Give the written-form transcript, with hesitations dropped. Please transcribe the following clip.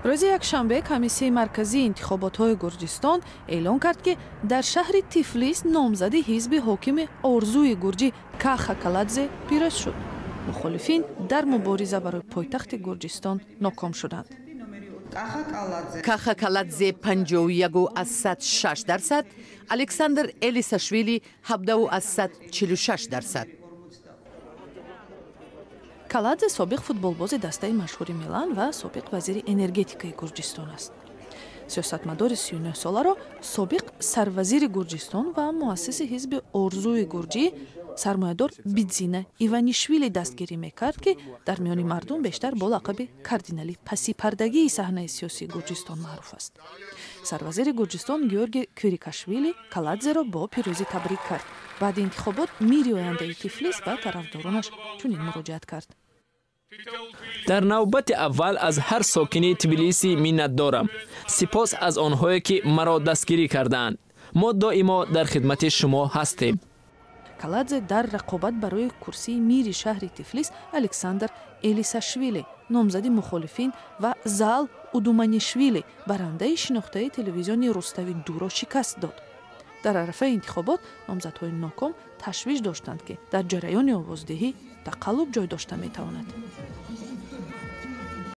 Рӯзи якшанбе Комиссияи марказии интихоботҳои Гурҷистон эълон кард, ки дар шаҳри Тифлис номзади ҳизби ҳокими Орзуи Гурҷӣ Каха Каладзе пирӯз шуд. Мухолифин дар мубориза барои пойтахти Гурҷистон ноком шуданд. Каха Каладзе 51,6%, Александр Элисашвили 17,46%. Каладзе собиқ футболбози дастаи машҳури Милан ва собиқ вазири энергетикаи Гурҷистон аст. Сиёсатмадори 39-соларо собиқ сарвазири Гурҷистон ва муассиси ҳизби Орзуи Гурҷӣ, сармоядор Бидзина Иванишвили дастгирӣ мекард, ки дар миёни мардум бештар бо лақаби кардинали пасипардагии саҳнаи сиёсии Гурҷистон маъруф аст. Сарвазири Гурҷистон Георги Квирикашвили Каладзеро бо пирӯзӣ табрик кард. Баъди интихобот мири ояндаи Тифлис ба тарафдоронаш чунин муроҷиат кард: Дар навбати аввал аз ҳар сокини Тбилиси миннатдорам. Сипос аз онҳое, ки маро дастгирӣ кардаанд. Мо доимо дар хидмати шумо ҳастем. Каладзе дар рақобат барои курсии мири шаҳри Тифлис Александр Элисашвили, номзади мухолифин, ва Заал Удуманишвили, барандаи шинохтаи телевизиони Рустави дуро шикаст дод. Дар арафаи интихобот номзадҳои ноком ташвиш доштанд, ки дар ҷараёни овоздиҳӣ тақаллуб ҷой дошта метавонад.